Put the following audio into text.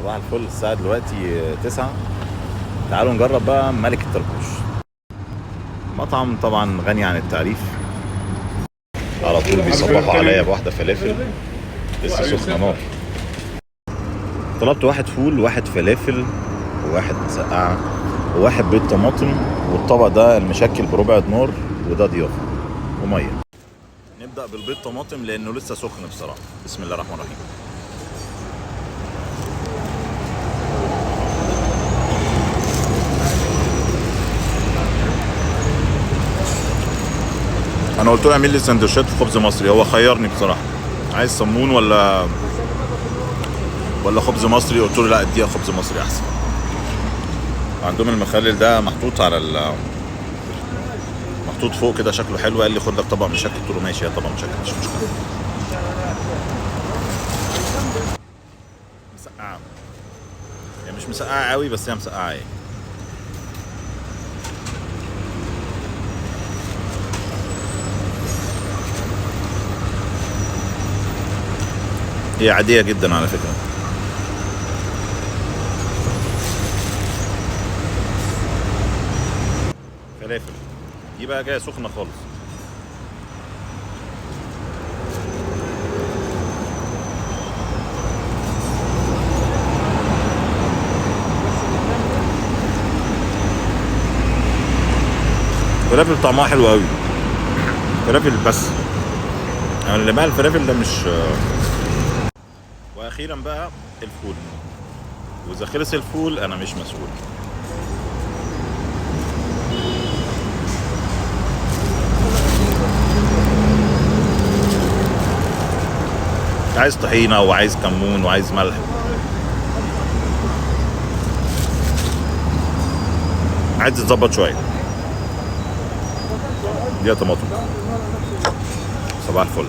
صباح الفل، الساعة دلوقتي 9. تعالوا نجرب بقى ملك الطربوش. مطعم طبعا غني عن التعريف. على طول بيصبحوا عليا بواحدة فلافل لسه سخنة نار. طلبت واحد فول، واحد فلافل، وواحد مسقعة، وواحد بيض طماطم، والطبق ده المشكل بربع دينار، وده ضيافة ومية. نبدأ بالبيض طماطم لأنه لسه سخن بصراحة. بسم الله الرحمن الرحيم. انا قلت له اعمل لي سندوتشات خبز مصري، هو خيرني بصراحة، عايز صمون ولا خبز مصري؟ قلت له لا، اديها خبز مصري احسن. عندهم المخلل ده محطوط على محطوط فوق كده، شكله حلو. قال لي خد لك طبق مشكل، قلت له ماشي يا طبق مشكل مش مشكلة. مسقعه، يعني مش مسقعه قوي بس هي مسقعه يعني. هي عادية جدا على فكرة. فلافل دي بقى جاية سخنة خالص. فلافل طعمها حلو قوي. فلافل بس يعني اللي بقى الفلافل ده مش. واخيرا بقى الفول، واذا خلص الفول انا مش مسؤول. عايز طحينه وعايز كمون وعايز ملح. عايز تتظبط شوية. دي طماطم. صباح الفل.